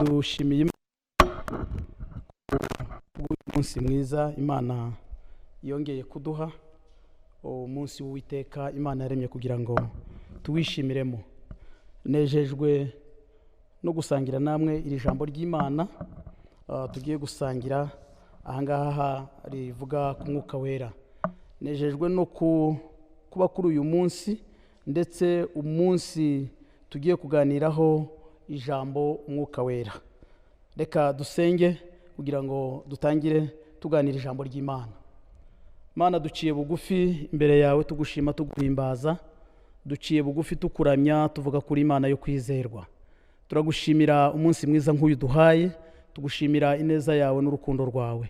Dushimiye Imana kubw'uyu munsi mwiza Imana yongeye kuduha, umunsi w'Uwiteka Imana yaremye kugira ngo tuwishimiremo. Nejejwe no gusangira namwe iri jambo ry'Imana tugiye gusangira ahangaha rivuga ku Mwuka Wera. Nejejwe no kuba kuri uyu munsi, ndetse umunsi tugiye kuganiraho ijambo Umwuka Wera. Reka dusenge kugira ngo dutangire tuganira ijambo ry'Imana. Mana, duciye bugufi imbere yawe tugushima, tuguhimbaza, duciye bugufi tukuramya, tuvuga kuri Imana yo kwizerwa. Turagushimira umunsi mwiza nk'uyu duhaye, tugushimira ineza yawe n'urukundo rwawe.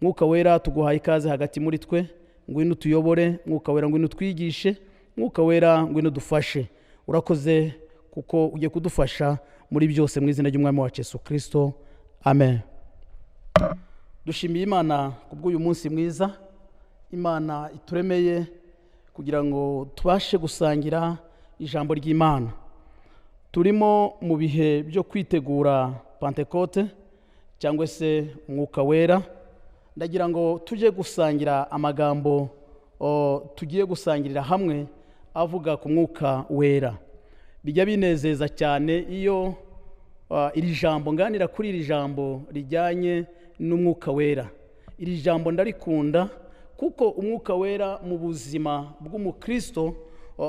Mwuka Wera, tuguhaye ikaze hagati muri twe, ngwino utuyobore. Mwuka Wera, ngwino utwigishe. Mwuka Wera, ngwino udufashe. Urakoze kuko ugiye kudufasha muri byose, mu izina ry'Umwami wacu Yesu Kristo, amen. Dushimiye Imana kubw'uyu munsi mwiza Imana ituremeye kugira ngo tubashe gusangira ijambo ry'Imana. Turimo mu bihe byo kwitegura Pantekote cyangwa se Umwuka Wera. Ndagira ngo tujye gusangira amagambo tugiye gusangirira hamwe avuga ku Mwuka Wera. Bijya binezeza cyane iyo iri jambo nganira kuri iri jambo rijyanye n'Umwuka Wera. Iri jambo ndarikunda kuko Umwuka Wera mu buzima bw'umukristo,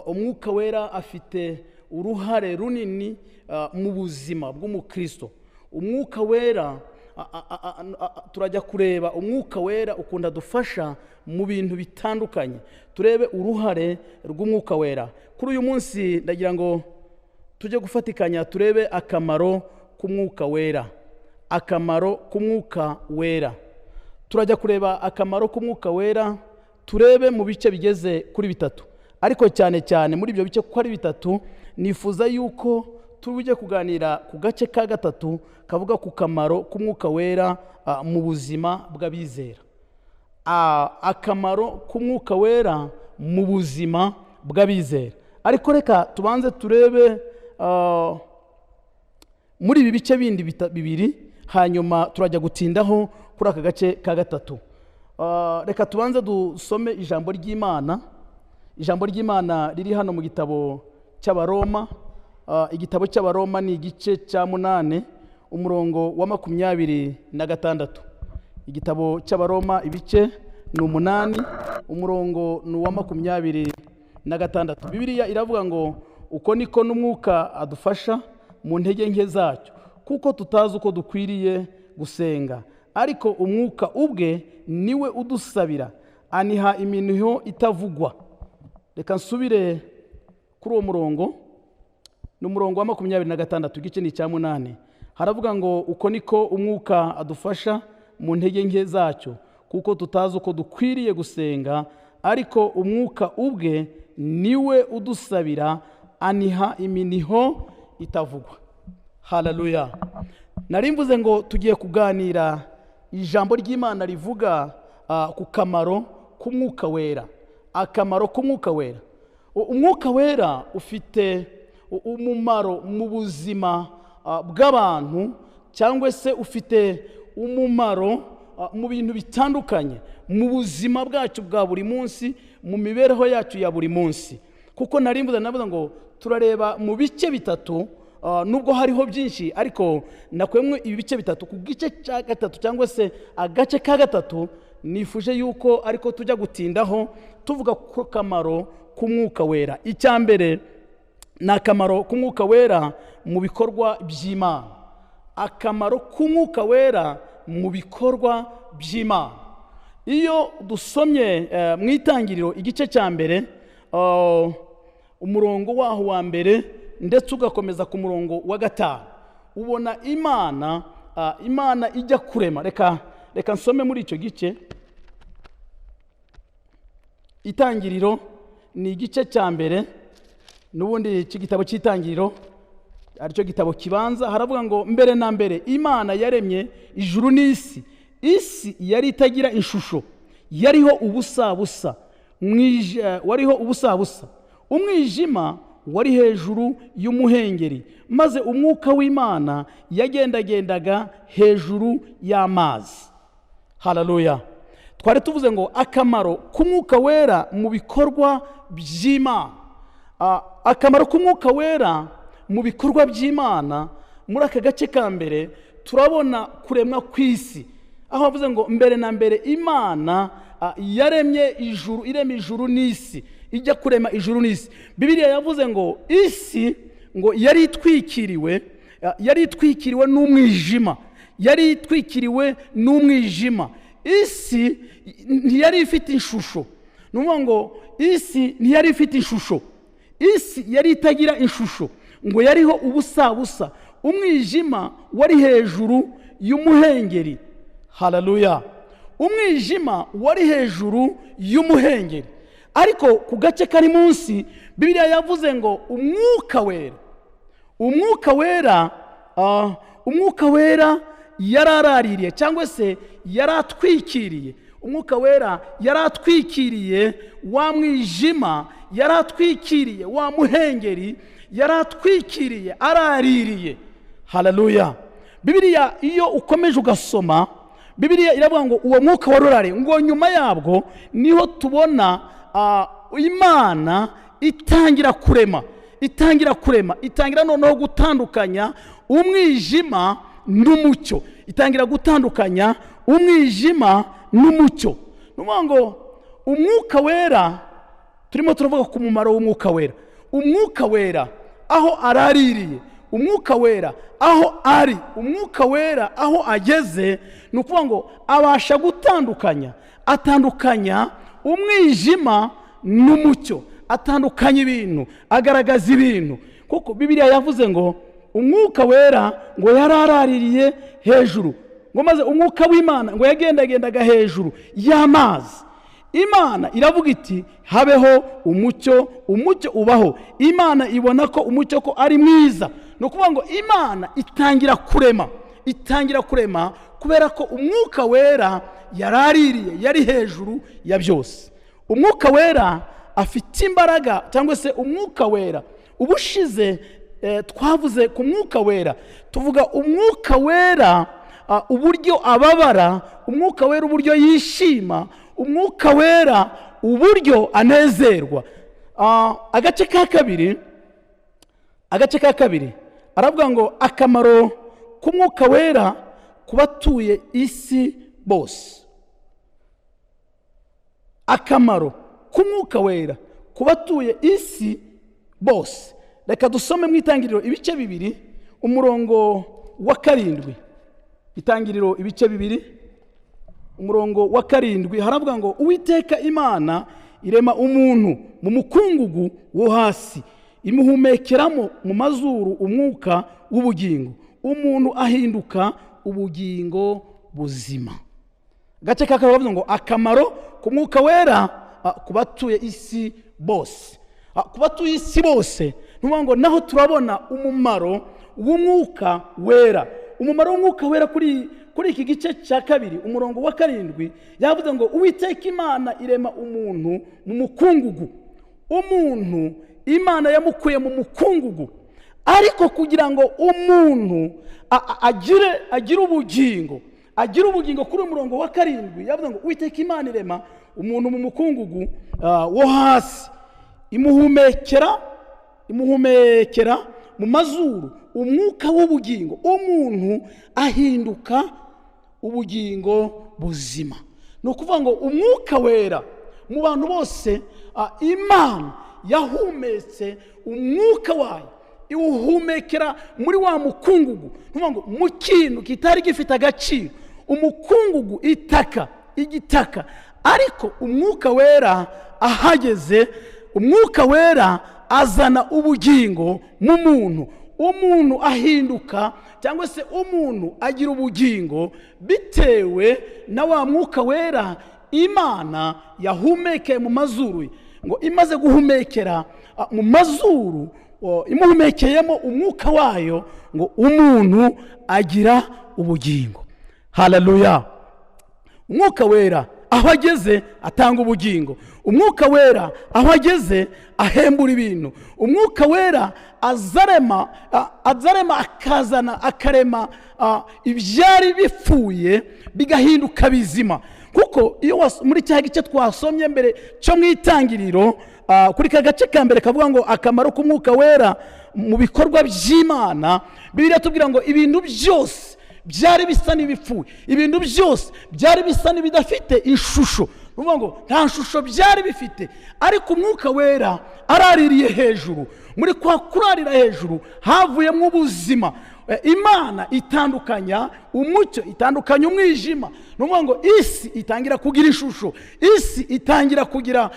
Umwuka Wera afite uruhare runini mu buzima bw'umukristo. Umwuka Wera, turajya kureba Umwuka Wera ukunda dufasha mu bintu bitandukanye, turebe uruhare rw'Umwuka Wera. Kuri uyu munsi ndagira ngo tujye gufatikanya turebe akamaro k'Umwuka Wera. Akamaro k'Umwuka Wera, turajya kureba akamaro k'Umwuka Wera, turebe mu bice bigeze kuri bitatu. Ariko cyane cyane muri ibyo bice kuko ari bitatu, nifuza yuko tujye kuganira ku gace ka gatatu kavuga ku kamaro k'Umwuka Wera mu buzima bw'abizera. Akamaro k'Umwuka Wera mu buzima bw'abizera. Ariko reka tubanze turebe muri ibi bice bindi bibiri, hanyuma turajya gutindaho kuri aka gace ka gatatu. Reka tubanze dusome ijambo ry'Imana. Ijambo ry'Imana riri hano mu gitabo cy'Abaroma. Igitabo cy'Abaroma ni igice cya 8, umurongo wa 26. Igitabo cy'Abaroma ibice ni 8, umurongo ni uwa 26. Bibiliya iravuga ngo: "Uko niko n'Umwuka adufasha mu ntege nke zacyo, kuko tutazi uko dukwiriye gusenga, ariko Umwuka ubwe niwe udusabira aniha iminiho itavugwa." Reka nsubire kuri uwo murongo, ni umurongo wa 26, igice ni icya 8. Haravuga ngo: "Uko niko Umwuka adufasha mu ntege nke zacyo, kuko tutazi uko dukwiriye gusenga, ariko Umwuka ubwe niwe udusabira aniha iminiho itavugwa." Haleluya! Nari mvuze ngo tugiye kuganira ijambo ry'Imana rivuga ku kamaro k'Umwuka Wera. Akamaro k'Umwuka Wera. Umwuka Wera ufite umumaro mu buzima bw'abantu, cyangwa se ufite umumaro mu bintu bitandukanye mu buzima bwacu bwa buri munsi, mu mibereho yacu ya buri munsi. Kuko nari mvuze, navuze ngo turareba mu bice bitatu, nubwo hariho byinshi, ariko nakwemwe ibi bice bitatu. Ku gice cya gatatu cyangwa se agace ka gatatu, nifuje yuko ariko tujya gutindaho tuvuga ku kamaro k'Umwuka Wera. Icya mbere ni akamaro k'Umwuka Wera mu bikorwa by'Imana. Akamaro k'Umwuka Wera mu bikorwa by'Imana. Iyo dusomye mu Itangiriro igice cya 1, umurongo waho wa 1 ndetse ugakomeza ku murongo wa 5, ubona Imana ijya kurema. Reka nsome muri icyo gice. Itangiriro ni igice cya 1 n'ubundi cy'igitabo cy'Itangiriro, aricyo gitabo kibanza. Haravuga ngo: "Mbere na mbere Imana yaremye ijuru n'isi. Isi yari itagira ishusho, yariho ubusa busa, wariho ubusa busa, umwijima wari hejuru y'umuhengeri, maze umwuka w'Imana yagendagendaga hejuru y'amazi. Haleluya. Twari tuvuze ngo akamaro k'umwuka wera mu bikorwa by'Imana. Akamaro k'umwuka wera mu bikorwa by'Imana muri aka gace ka mbere turabona kuremwa kw'isi, aho bavuze ngo mbere na mbere Imana yaremye ijuru, irema ijuru n'isi, ijya kurema ijuru n'isi. Bibiliya yavuze ngo isi ngo yari itwikiriwe, yari itwikiriwe n'umwijima, yari itwikiriwe n'umwijima. Isi ntiyari ifite ishusho. Ni ukuvuga ngo isi ntiyari ifite ishusho, isi yari itagira ishusho, ngo yariho ubusa busa, umwijima wari hejuru y'umuhengeri. Haleluya. Umwijima wari hejuru y'umuhengeri. Ariko ku gace kari munsi Bibiliya yavuze ngo umwuka wera, umwuka wera, umwuka wera yararaririye cyangwa se yaratwikiriye. Umwuka wera yaratwikiriye wa mwijima, yaratwikiriye wa muhengeri, yaratwikiriye, araririye. Haleluya. Bibiliya iyo ukomeje ugasoma, Bibiliya iravuga ngo uwo mwuka warurare, ngo nyuma yabwo niho tubona Imana itangira kurema, itangira kurema, itangira noneho gutandukanya umwijima n'umucyo, itangira gutandukanya umwijima n'umucyo. Ni ukuvuga ngo umwuka wera, turimo turavuga ku mumaro w'umwuka wera. Umwuka wera aho araririye, umwuka wera aho ari, umwuka wera aho ageze, ni ukuvuga ngo abasha gutandukanya, atandukanya umwijima n'umucyo, atandukanya ibintu, agaragaza ibintu. Kuko Bibiliya yavuze ngo umwuka wera ngo yararaririye hejuru, ngo maze umwuka w'Imana ngo yagendagendaga hejuru y'amazi. Imana iravuga iti habeho umucyo, umucyo ubaho. Imana ibona ko umucyo ko ari mwiza. Ni ukuvuga ngo Imana itangira kurema, itangira kurema kubera ko umwuka wera yaraririye, yari hejuru ya byose. Umwuka wera afite imbaraga, cyangwa se umwuka wera ubushize twavuze ku mwuka wera, tuvuga umwuka wera uburyo ababara, umwuka wera uburyo yishima, umwuka wera uburyo anezerwa. Agace ka kabiri, agace ka kabiri aravuga ngo akamaro k'umwuka wera ku batuye isi bose. Akamaro k'umwuka wera ku batuye isi bose. Reka dusome mu Itangiriro ibice 2 umurongo wa 7. Itangiriro ibice 2 umurongo wa 7 haravuga ngo Uwiteka Imana irema umuntu mu mukungugu wo hasi, imuhumekeramo mu mazuru umwuka w'ubugingo, umuntu ahinduka ubugingo buzima. Gace ka kabiri bavuga ngo akamaro k'umwuka wera ku batuye isi bose. Ku batuye isi bose, ni ukuvuga ngo naho turabona umumaro w'umwuka wera. Umumaro w'umwuka wera kuri iki gice cya kabiri umurongo wa 7 yavuze ngo Uwiteka Imana irema umuntu mu mukungugu. Umuntu Imana yamukuye mu mukungugu, ariko kugira ngo umuntu agire ubugingo, agire ubugingo, kuri umurongo wa 7 yavuze ngo Uwiteka Imana irema umuntu mu mukungugu wo hasi, imuhumekera mu mazuru umwuka w'ubugingo, umuntu ahinduka ubugingo buzima. Ni ukuvuga ngo umwuka wera mu bantu bose, Imana yahumetse umwuka wayo iwuhumekera muri wa mukungugu. Ni ukuvuga ngo mu kintu kitari gifite agaciro, umukungugu, itaka, igitaka, ariko umwuka wera ahageze, umwuka wera azana ubugingo mu muntu. Umuntu ahinduka cyangwa se umuntu agira ubugingo bitewe na wa mwuka wera Imana yahumekeye mu mazuru. Ngo imaze guhumekera mu mazuru, imuhumekeyemo umwuka wayo, ngo umuntu agira ubugingo. Haleluya. Umwuka wera aho ageze atanga ubugingo. Umwuka Wera aho ageze ahembura ibintu. Umwuka Wera azarema, akazana, akarema ibyari bipfuye bigahinduka bizima. Kuko iyo muri cya gice twasomye mbere cyo mu itangiriro, kuri ka gace ka mbere kavuga ngo akamaro k'Umwuka Wera mu bikorwa by'Imana, Bibiliya tubwira ngo ibintu byose byari bisa n'ibipfuye, ibintu byose byari bisa n'ibidafite ishusho, uvuga ngo nta shusho byari bifite, ariko Umwuka Wera araririye hejuru. Muri kwa kurarira hejuru havuyemo ubuzima. Imana itandukanya umucyo, itandukanya umwijima. Ni ukuvuga ngo isi itangira kugira ishusho, isi itangira kugira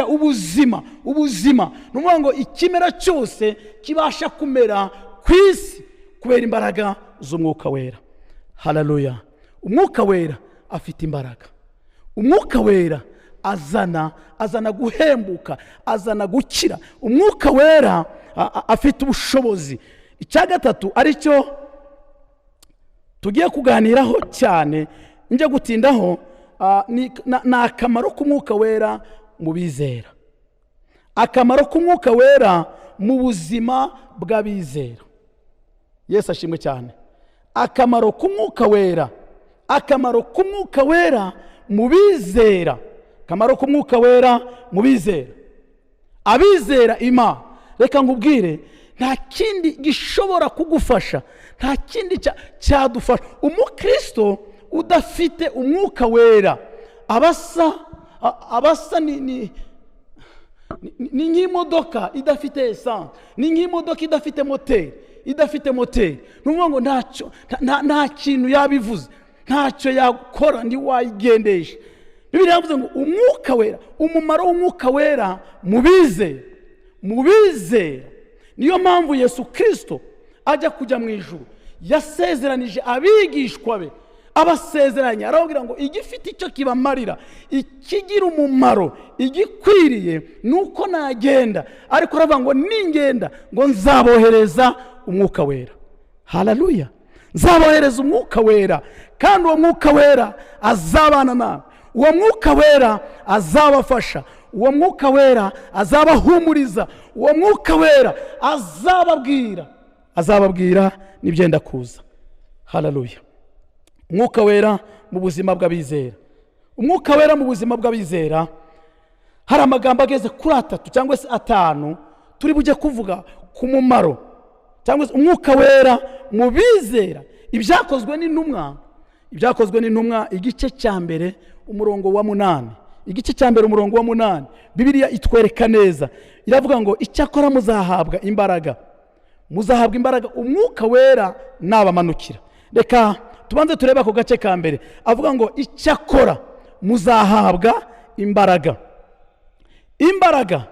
ubuzima. Ubuzima ni ukuvuga ngo ikimera cyose kibasha kumera ku isi kubera imbaraga z'Umwuka Wera. Haleluya! Umwuka Wera afite imbaraga. Umwuka Wera azana guhembuka, azana gukira. Umwuka Wera afite ubushobozi. Icya gatatu aricyo tugiye kuganiraho cyane, njye gutindaho, ni akamaro k'Umwuka Wera mu bizera. Akamaro k'Umwuka Wera mu buzima bw'abizera. Yesu ashimwe cyane. Akamaro k'Umwuka Wera, akamaro k'Umwuka Wera mu bizera, akamaro k'Umwuka Wera mu bizera, abizera Imana. Reka nkubwire, nta kindi gishobora kugufasha, nta kindi cyadufasha. Umukristo udafite Umwuka Wera abasa ni nk'imodoka idafite essence, ni nk'imodoka idafite moteri, idafite moteri. Ni ukuvuga ngo nta kintu yabivuze, ntacyo yakora, ntiwayigendesha. Bibiliya yavuze ngo Umwuka Wera, umumaro w'Umwuka Wera mu bizera, mu bizera. Niyo mpamvu Yesu Kristo ajya kujya mu ijuru yasezeranije abigishwa be, abasezeranya arababwira ngo igifite icyo kibamarira, ikigira umumaro, igikwiriye nuko nagenda, ariko aravuga ngo ningenda ngo nzabohereza Umwuka Wera. Haleluya! Nzabohereza Umwuka Wera, kandi uwo Mwuka Wera azabana nawe, uwo Mwuka Wera azabafasha, uwo Mwuka Wera azabahumuriza, uwo Mwuka Wera azababwira n'ibyenda kuza. Haleluya! Umwuka Wera mu buzima bw'abizera, Umwuka Wera mu buzima bw'abizera. Hari amagambo ageze kuri 3 cyangwa se 5 turi bujye kuvuga ku mumaro cyangwa se Umwuka Wera mu bizera. Ibyakozwe n'intumwa, ibyakozwe n'intumwa igice cya mbere umurongo wa 8, igice cya mbere umurongo wa 8, Bibiliya itwereka neza, iravuga ngo icyakora muzahabwa imbaraga, muzahabwa imbaraga Umwuka Wera nabamanukira. Reka tubanze turebe ako gace ka mbere, avuga ngo icyakora muzahabwa imbaraga. Imbaraga,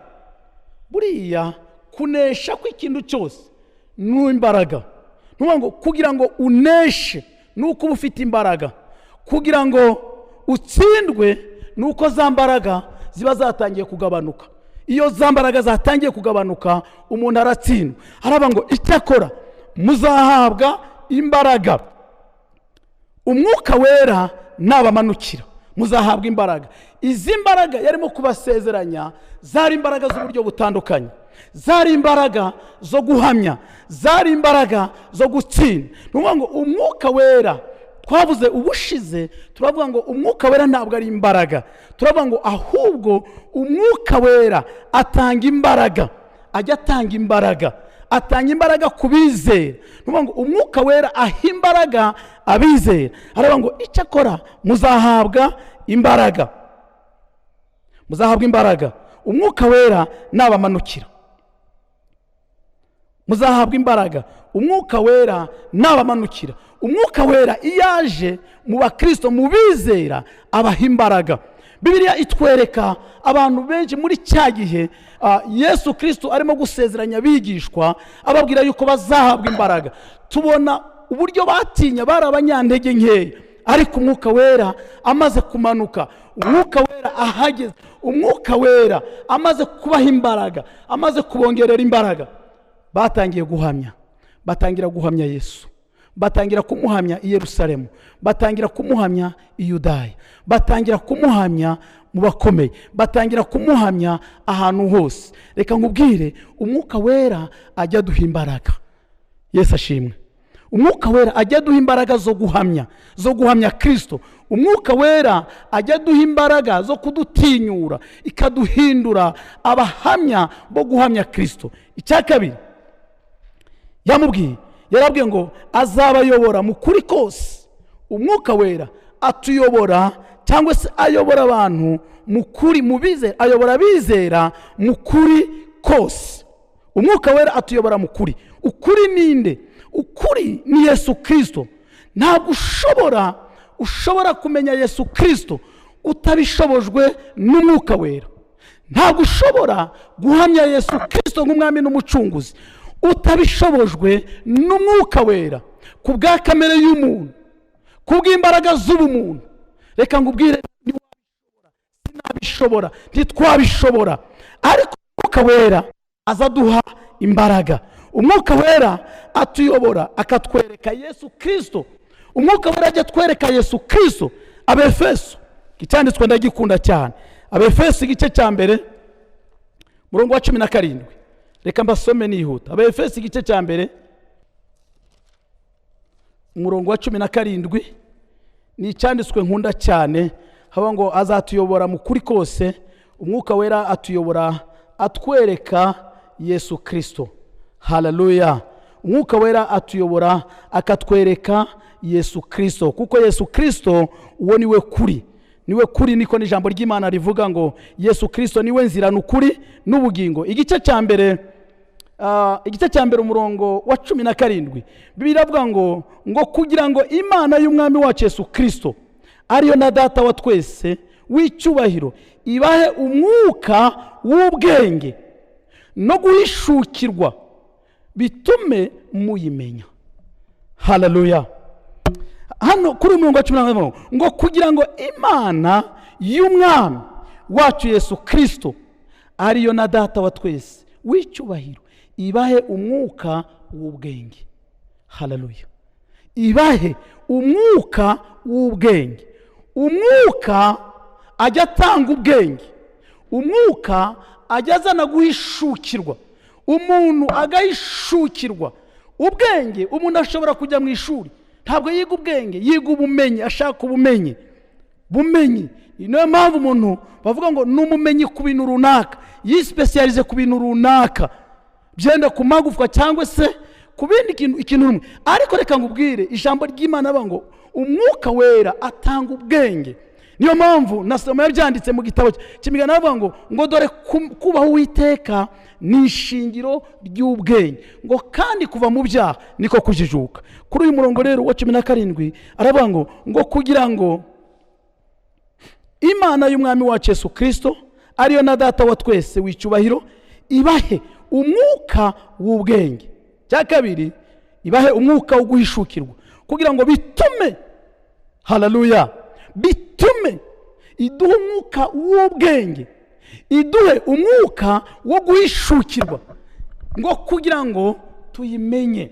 buriya kunesha kw'ikintu cyose ni imbaraga. Nuvuga ngo kugira ngo uneshe nuko uba ufite imbaraga, kugira ngo utsindwe nuko za mbaraga ziba zatangiye kugabanuka. Iyo za mbaraga zatangiye kugabanuka umuntu aratsindwa. Aravuga ngo icyakora muzahabwa imbaraga, Umwuka Wera nabamanukira muzahabwa imbaraga. Izi mbaraga yarimo kubasezeranya zari imbaraga z'uburyo butandukanye, zari imbaraga zo guhamya, zari imbaraga zo gutsinda. Ni ukuvuga ngo Umwuka Wera twavuze ubushize, turavuga ngo Umwuka Wera ntabwo ari imbaraga, turavuga ngo ahubwo Umwuka Wera atanga imbaraga, ajya atanga imbaraga, atanga imbaraga ku bizera. Ni ukuvuga ngo Umwuka Wera aha imbaraga abizera. Aravuga ngo icyakora muzahabwa imbaraga, muzahabwa imbaraga Umwuka Wera nabamanukira, muzahabwa imbaraga Umwuka Wera nabamanukira. Umwuka Wera iyo aje mu bakristo, mu bizera, abaha imbaraga. Bibiliya itwereka abantu benshi muri cya gihe Yesu Kristo arimo gusezeranya abigishwa, ababwira yuko bazahabwa imbaraga. Tubona uburyo batinya, bari abanyantege nkeya, ariko Umwuka Wera amaze kumanuka, Umwuka Wera ahageze, Umwuka Wera amaze kubaha imbaraga, amaze kubongerera imbaraga, batangiye guhamya, batangira guhamya Yesu, Batangira kumuhamya i Yerusalemu, batangira kumuhamya i Yudaya, batangira kumuhamya mu bakomeye, batangira kumuhamya ahantu hose. Reka nkubwire, Umwuka Wera ajya aduha imbaraga. Yesu ashimwe. Umwuka Wera ajya aduha imbaraga zo guhamya Kirisito. Umwuka Wera ajya aduha imbaraga zo kudutinyura, ikaduhindura abahamya bo guhamya Kirisito. Icya kabiri yamubwiye, yarabwiye ngo azabayobora mu kuri kose. Umwuka Wera atuyobora, cyangwa se ayobora abantu mu kuri, mu bizera, ayobora abizera mu kuri kose. Umwuka Wera atuyobora mu kuri. Ukuri ninde? Ukuri ni Yesu Kirisito. Ntabwo ushobora kumenya Yesu Kirisito utabishobojwe n'Umwuka Wera. Ntabwo ushobora guhamya Yesu Kirisito nk'Umwami n'Umucunguzi utabishobojwe n'Umwuka Wera. Ku bwa kamere y'umuntu, ku bw'imbaraga z'ubumuntu, reka ngubwire, sinabishobora, ntitwabishobora. Ariko Umwuka Wera aza aduha imbaraga. Umwuka Wera atuyobora, akatwereka Yesu Kirisito. Umwuka Wera ajya atwereka Yesu Kirisito. Abefeso, icyanditswe ndagikunda cyane, Abefeso igice cya 1, murongo wa 17. Reka mbasome nihuta. Abefeso igice cya 1, umurongo wa 17, ni icyanditswe nkunda cyane. Haba ngo azatuyobora mu kuri kose. Umwuka Wera atuyobora, atwereka Yesu Kirisito. Haleluya! Umwuka Wera atuyobora, akatwereka Yesu Kirisito, kuko Yesu Kirisito uwo niwe kuri, niwe kuri. Niko n'ijambo ry'Imana rivuga ngo Yesu Kirisito niwe nzira n'ukuri n'ubugingo. Igice cya 1, umurongo wa 17, Bibiliya iravuga ngo kugira ngo Imana y'Umwami wacu Yesu Kirisito, ariyo na Data wa twese w'icyubahiro, ibahe umwuka w'ubwenge no guhishukirwa, bitume muyimenya. Haleluya! Hano kuri uyu murongo wa 17 ngo kugira ngo Imana y'Umwami wacu Yesu Kirisito, ariyo na Data wa twese w'icyubahiro, ibahe umwuka w'ubwenge. Haleluya! Ibahe umwuka w'ubwenge. Umwuka ajya atanga ubwenge, Umwuka ajya azana guhishukirwa, umuntu agahishukirwa ubwenge. Umuntu ashobora kujya mu ishuri, ntabwo yiga ubwenge, yiga ubumenyi, ashaka ubumenyi. Bumenyi, niyo mpamvu umuntu bavuga ngo ni umumenyi ku bintu runaka, yisipesiyalize ku bintu runaka, byenda ku magufwa cyangwa se ku bindi kintu, ikintu rumwe. Ariko reka ngubwire, ijambo ry'Imana avuga ngo Umwuka Wera atanga ubwenge. Niyo mpamvu na Salomo yabyanditse mu gitabo cy'Imigani, avuga ngo dore kubaha Uwiteka ni ishingiro ry'ubwenge, ngo kandi kuva mu byaha niko kujijuka. Kuri uyu murongo rero wa 17 aravuga ngo kugira ngo Imana y'Umwami wacu Yesu Kirisito, ariyo na Data wa twese w'icyubahiro, ibahe umwuka w'ubwenge. Cya kabiri, ibahe umwuka wo guhishukirwa, kugira ngo bitume, haleluya, bitume iduhe umwuka w'ubwenge, iduhe umwuka wo guhishukirwa, ngo kugira ngo tuyimenye.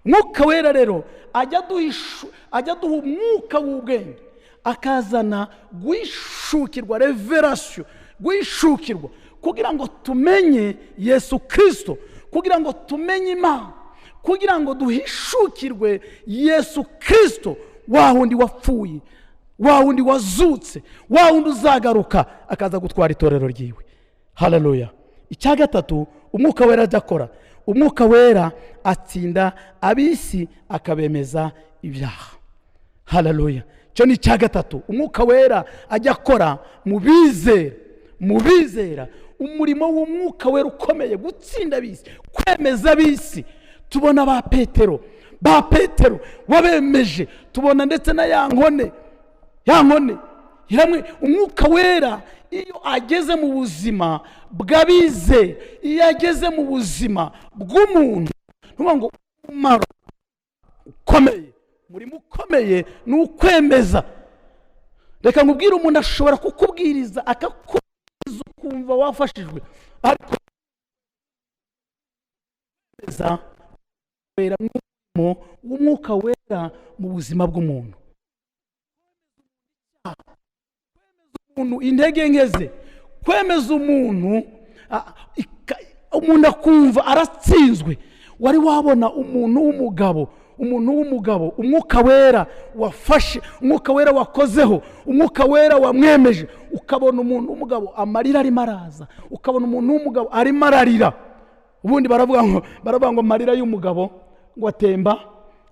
Umwuka Wera rero ajya aduha umwuka w'ubwenge, akazana guhishukirwa, révélation, guhishukirwa, kugira ngo tumenye Yesu Kirisito, kugira ngo tumenye Imana, kugira ngo duhishukirwe Yesu Kirisito, wa wundi wapfuye, wa wundi wazutse, wa wundi uzagaruka akaza gutwara itorero ryiwe. Haleluya! Icya gatatu Umwuka Wera ajya akora, Umwuka Wera atsinda ab'isi, akabemeza ibyaha. Haleluya! Icyo ni icya gatatu Umwuka Wera ajya akora mu bizera. Mu bizera, umurimo w'Umwuka Wera ukomeye, gutsinda ab'isi, kwemeza ab'isi. Tubona ba Petero wabemeje, tubona ndetse na ya nkone, ya nkone hamwe. Umwuka Wera iyo ageze mu buzima bw'abizera, iyo ageze mu buzima bw'umuntu, ni ngo umumaro ukomeye, umurimo ukomeye ni ukwemeza. Reka nkubwire, umuntu ashobora kukubwiriza, akakubwiriza, ukumva wafashijwe, ariko kwemeza. W'umwuka wera mu buzima bw'umuntu, umuntu intege nke ze, kwemeza umuntu, umuntu akumva aratsinzwe. Wari wabona umuntu w'umugabo, umuntu w'umugabo umwuka wera wafashe, umwuka wera wakozeho, umwuka wera wamwemeje, ukabona umuntu w'umugabo amarira arimo araza, ukabona umuntu w'umugabo arimo ararira? Ubundi baravuga ngo amarira y'umugabo ngo atemba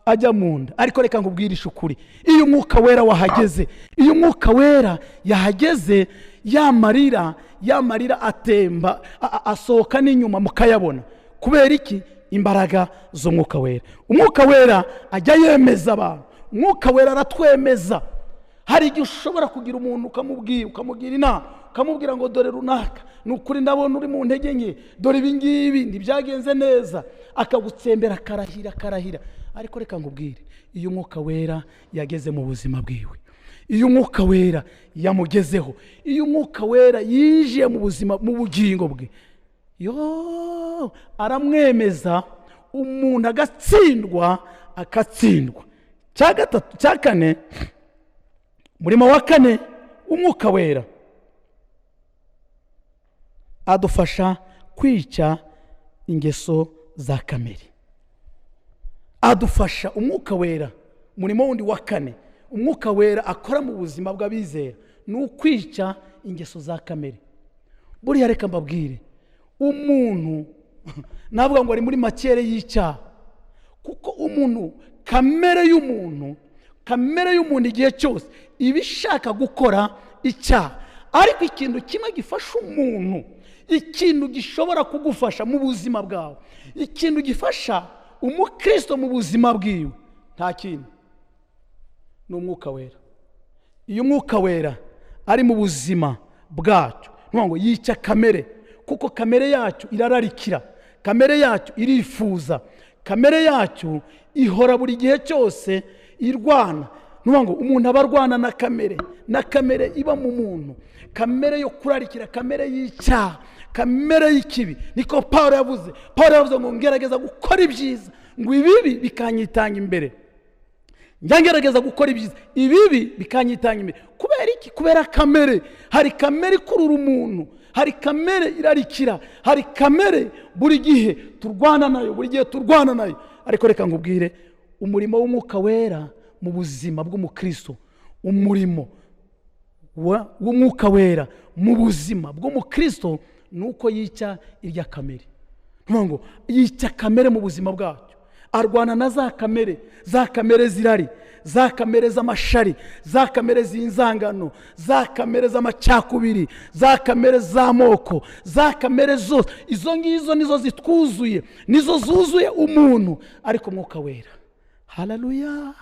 ajya mu nda. Ariko reka nkubwirishe ukuri, iyo umwuka wera wahageze, iyo umwuka wera yahageze, ya marira atemba asohoka n'inyuma mukayabona. Kubera iki? Imbaraga z'umwuka wera. Umwuka wera ajya yemeza abantu, umwuka wera aratwemeza. Hari igihe ushobora kugira umuntu ukamubwira, ukamugira inama, ukamubwira ngo: "Dore runaka, ni ukuri ndabona uri mu ntege nke, dore ibi ngibi ntibyagenze neza." Akagutsembera, akarahira, akarahira. Ariko reka nkubwire, iyo umwuka wera yageze mu buzima bwiwe, iyo umwuka wera yamugezeho, iyo umwuka wera yinjiye mu buzima, mu bugingo bwe, yo aramwemeza, umuntu agatsindwa, agatsindwa. Cya gatatu, cya kane, umurimo wa kane, umwuka wera adufasha kwica ingeso za kamere. Adufasha, umwuka wera, umurimo wundi wa kane umwuka wera akora mu buzima bw'abizera ni ukwica ingeso za kamere. Buriya reka mbabwire, umuntu navuga ngo ari muri matière y'icyaha, kuko umuntu, kamere y'umuntu, kamere y'umuntu igihe cyose iba ishaka gukora icyaha. Ariko ikintu kimwe gifasha umuntu, ikintu gishobora kugufasha mu buzima bwawe, ikintu gifasha umukristo mu buzima bwiwe, nta kindi, ni umwuka wera. Iyo umwuka wera ari mu buzima bwacu, ni ngo yica kamere, kuko kamere yacu irararikira, kamere yacu irifuza, kamere yacu ihora buri gihe cyose irwana. Ni ngo umuntu aba arwana na kamere, na kamere iba mu muntu, kamere yo kurarikira, kamere y'icyaha, kamere y'ikibi. Niko Paul yavuze. Paul yavuze ngo: "Ngerageza gukora ibyiza, ngo ibibi bikanyitanga imbere. Njya ngerageza gukora ibyiza, ibibi bikanyitanga imbere." Kubera iki? Kubera kamere. Hari kamere ikurura umuntu, hari kamere irarikira, hari kamere buri gihe turwana nayo, buri gihe turwana nayo. Ariko reka nkubwire, umurimo w'umwuka wera mu buzima bw'umukristo, umurimo w'umwuka wera mu buzima bw'umukristo ni uko yica irya kamere. Ni ngo yica kamere mu buzima bwacu, arwana na za kamere, za kamere zirari, za kamere z'amashari, za kamere z'inzangano, za kamere z'amacakubiri, za kamere z'amoko, za kamere zose. Izo ngizo nizo zitwuzuye, nizo zuzuye umuntu. Ariko umwuka wera, haleluya,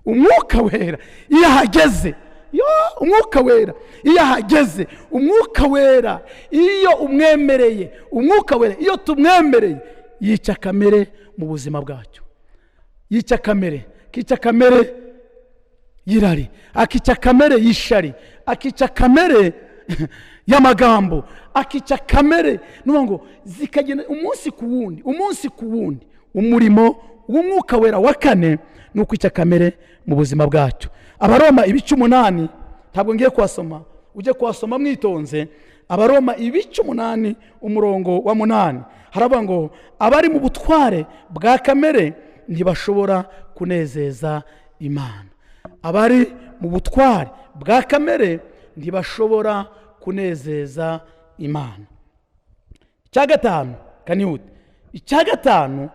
umwuka wera iyo ahageze, yo umwuka wera iyo ahageze, umwuka wera iyo umwemereye, umwuka wera iyo tumwemereye, yica kamere mu buzima bwacyo. Yica kamere, akica kamere y'irari, akica kamere y'ishari, akica kamere y'amagambo, akica kamere nuvuga ngo zikagenda umunsi ku wundi, umunsi ku wundi. Umurimo w'umwuka wera wa kane ni ukwica kamere mu buzima bwacu. Abaroma ibice 8, ntabwo ngiye kuhasoma, ujye kuhasoma mwitonze. Abaroma ibice 8, umurongo wa 8, haravuga ngo: "Abari mu butware bwa kamere ntibashobora kunezeza Imana." Abari mu butware bwa kamere ntibashobora kunezeza Imana. Icya gatanu, kanihute, icya gatanu,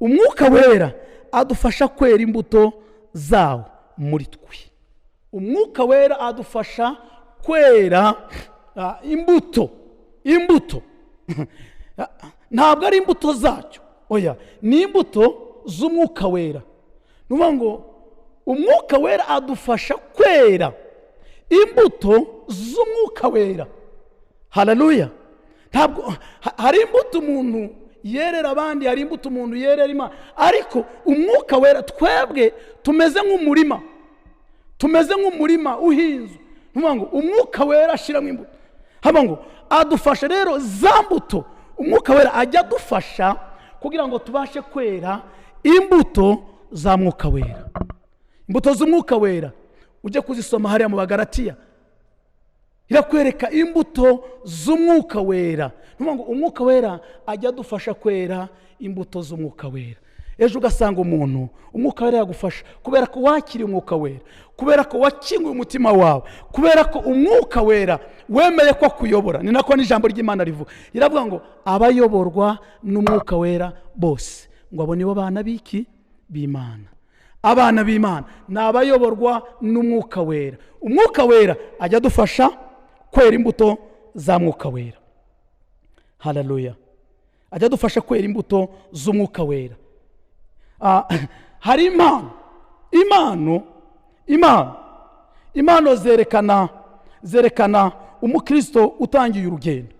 umwuka wera adufasha kwera imbuto zawo muri twe. Umwuka wera adufasha kwera imbuto. Imbuto ntabwo ari imbuto zacyo, oya, ni imbuto z'umwuka wera. Ni ukuvuga ngo umwuka wera adufasha kwera imbuto z'umwuka wera. Haleluya! Ntabwo hari imbuto umuntu yerera abandi, hari imbuto umuntu yerera Imana, ariko umwuka wera, twebwe tumeze nk'umurima, tumeze nk'umurima uhinzwe. Ni ukuvuga ngo umwuka wera ashyiramo imbuto. Haba ngo adufasha rero za mbuto, umwuka wera ajya adufasha kugira ngo tubashe kwera. Imbuto za Mwuka Wera, imbuto z'Umwuka Wera ujye kuzisoma hariya mu Bagalatiya, irakwereka imbuto z'Umwuka Wera. Ni ngo Umwuka Wera ajya adufasha kwera imbuto z'Umwuka Wera. Ejo ugasanga umuntu Umwuka Wera yagufasha kubera ko wakiriye Umwuka Wera, kubera ko wakinguye umutima wawe, kubera ko Umwuka Wera wemeye ko akuyobora. Ni nako n'ijambo ry'Imana rivuga, riravuga ngo abayoborwa n'Umwuka Wera bose ngo abo nibo bana b'iki? B'Imana. Abana b'Imana ni abayoborwa n'Umwuka Wera. Umwuka Wera ajya adufasha kwera imbuto za Mwuka Wera. Haleluya. Ajya adufasha kwera imbuto z'Umwuka Wera. Hari impano, impano, impano, impano zerekana umukristo utangiye urugendo.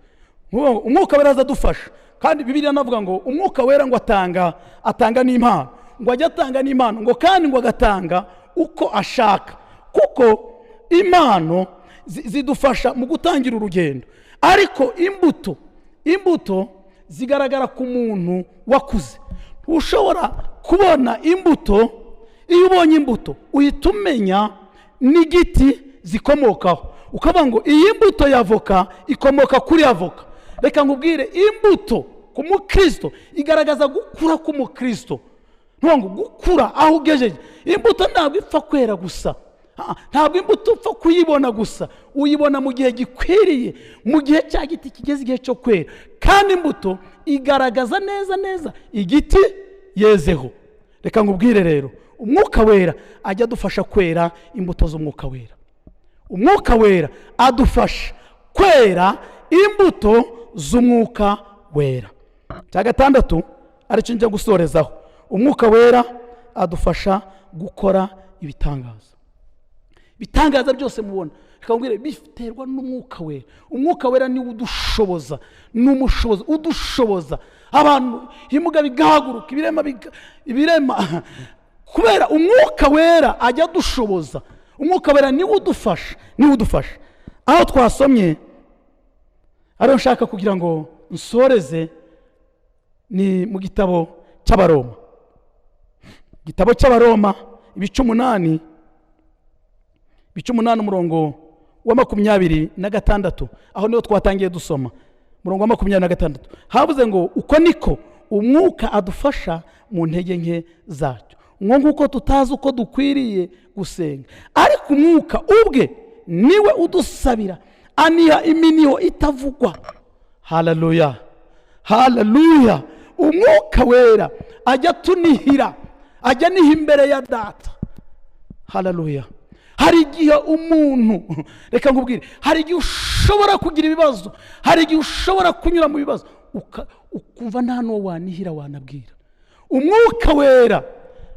Umwuka Wera azadufasha, kandi Bibiliya navuga ngo Umwuka Wera ngo atanga n'impano, ngo ajya atanga n'impano, ngo kandi ngo agatanga uko ashaka, kuko impano zidufasha mu gutangira urugendo. Ariko imbuto zigaragara ku muntu wakuze. Ushobora kubona imbuto, iyo ubonye imbuto uhita umenya n'igiti zikomokaho, ukavuga ngo iyi mbuto ya avoka ikomoka kuri avoka. Reka nkubwire, imbuto ku mukristo igaragaza gukura k'umukristo. Ntuvuga ngo gukura aho ugejeje. Imbuto ntabwo ipfa kwera gusa, ntabwo imbuto upfa kuyibona gusa, uyibona mu gihe gikwiriye, mu gihe cya giti kigeze igihe cyo kwera. Kandi imbuto igaragaza neza neza igiti yezeho. Reka nkubwire rero, Umwuka Wera ajya adufasha kwera imbuto z'Umwuka Wera. Umwuka Wera adufasha kwera imbuto z'Umwuka Wera. Cya gatandatu aricyo njya gusorezaho, Umwuka Wera adufasha gukora ibitangaza. Ibitangaza byose mubona, reka nkubwire, biterwa n'Umwuka Wera. Umwuka Wera niwe udushoboza, ni umushobozi udushoboza. Abantu ibimuga bigahaguruka, ibirema, kubera Umwuka Wera ajya adushoboza. Umwuka Wera niwe udufasha, niwe udufasha. Aho twasomye ariyo nshaka kugira ngo nsoreze ni mu gitabo cy'Abaroma. Igitabo cy'Abaroma ibice 8, ibice 8 umurongo wa 26, aho niho twatangiye dusoma umurongo wa 26. Havuze ngo uko niko Umwuka adufasha mu ntege nke zacu, ngo nk'uko tutazi uko dukwiriye gusenga, ariko Umwuka ubwe niwe udusabira, aniha iminiho itavugwa. Haleluya, haleluya. Umwuka Wera ajya atunihira, ajya aniha imbere ya Data. Haleluya. Hari igihe umuntu, reka nkubwire, hari igihe ushobora kugira ibibazo, hari igihe ushobora kunyura mu bibazo ukumva nta n'uwo wanihira wanabwira. Umwuka Wera,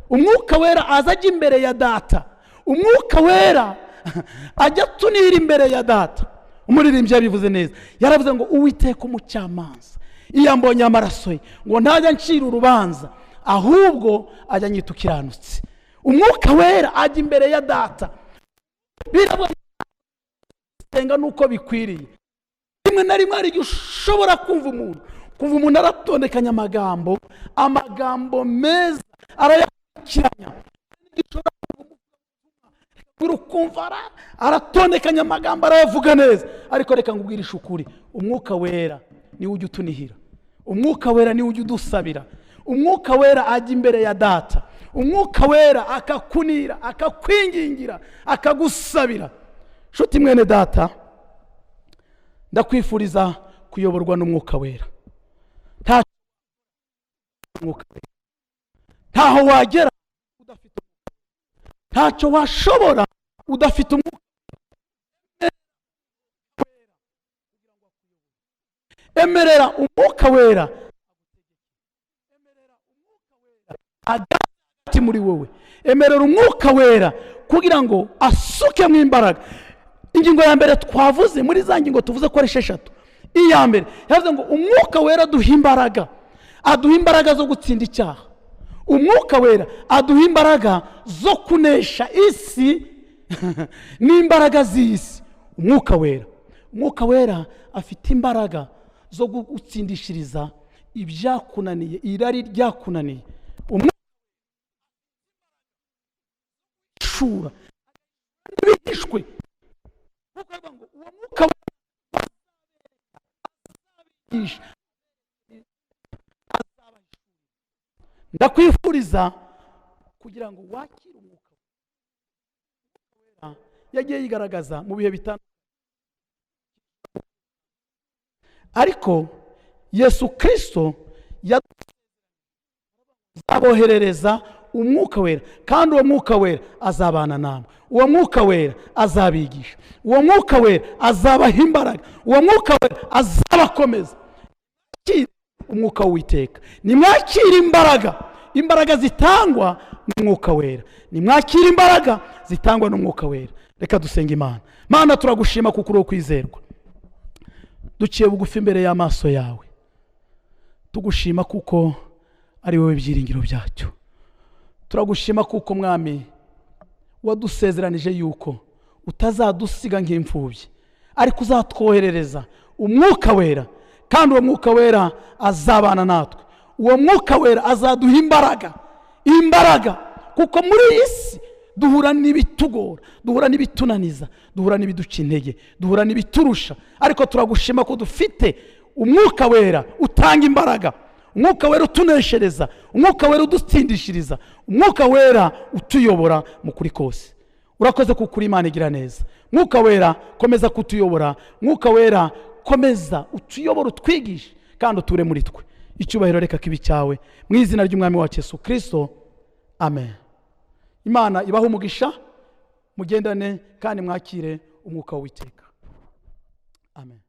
Umwuka Wera aza ajya imbere ya Data. Umwuka Wera ajya atunihira imbere ya Data. Umuririmbyi yabivuze neza, yaravuze ngo Uwiteka umucamanza iyo ambonye amaraso ye ngo ntajya ncira urubanza, ahubwo ajya anyita ukiranutse. Umwuka Wera ajya imbere ya Data. Birasenga nuko bikwiriye. Rimwe na rimwe hari igihe ushobora kumva umuntu aratondekanya amagambo, amagambo meza arayakurikiranya, ukumva aratondekanya amagambo arayavuga neza, ariko reka nkubwirishe ukuri, Umwuka Wera niwe ujya utunihira, Umwuka Wera niwe ujya udusabira, Umwuka Wera ajya imbere ya Data, Umwuka Wera akakunira, akakwingingira, akagusabira. Nshuti mwene Data, ndakwifuriza kuyoborwa n'Umwuka Wera. Ntaho wagera udafite, ntacyo washobora udafite Umwuka. Emerera Umwuka Wera agati muri wowe, emerera Umwuka Wera kugira ngo asuke mu imbaraga. Ingingo ya mbere twavuze muri za ngingo tuvuze ko ari 6, iya mbere yavuze ngo Umwuka Wera aduha imbaraga, aduha imbaraga zo gutsinda icyaha. Umwuka Wera aduha imbaraga zo kunesha isi n'imbaraga z'isi. Umwuka Wera, Umwuka Wera afite imbaraga zo gutsindishiriza ibyakunaniye, irari ryakunaniye. Umwuka Arahishura n'ibihishwe. Kuko aravuga ngo uwo mwuka azabigisha, azabahishurira. Ndakwifuriza kugira ngo wakire umwuka wera. Yagiye yigaragaza mu bihe bitandukanye, ariko Yesu Kristo azaboherereza umwuka wera, kandi uwo mwuka wera azabana namwe, uwo mwuka wera azabigisha, uwo mwuka wera azabaha imbaraga, uwo mwuka wera azabakomeza. Nimwakire umwuka w'Uwiteka, nimwakire imbaraga, imbaraga zitangwa n'umwuka wera, nimwakire imbaraga zitangwa n'umwuka wera. Reka dusenge Imana. Mana, turagushima kuko uri ukwizerwa. Duciye bugufi imbere y'amaso yawe, tugushima kuko ari wowe byiringiro byacyo. Turagushima kuko Mwami wadusezeranije yuko utazadusiga nk'imfubyi, ariko uzatwoherereza umwuka wera, kandi uwo mwuka wera azabana natwe. Uwo mwuka wera azaduha imbaraga, imbaraga, kuko muri iyi si duhura n'ibitugora, duhura n'ibitunaniza, duhura n'ibiduca intege, duhura n'ibiturusha, ariko turagushima ko dufite umwuka wera utanga imbaraga, umwuka wera utuneshereza, umwuka wera udutsindishiriza, umwuka wera utuyobora mu kuri kose. Urakoze kuko uri Imana igira neza. Mwuka wera komeza kutuyobora, mwuka wera komeza utuyobora, utwigishe kandi uture muri twe. Icyubahiro reka kibe icyawe, mu izina ry'Umwami wacu Yesu Kristo, amen. Imana ibahe umugisha, mugendane kandi mwakire umwuka w'Uwiteka. Amen.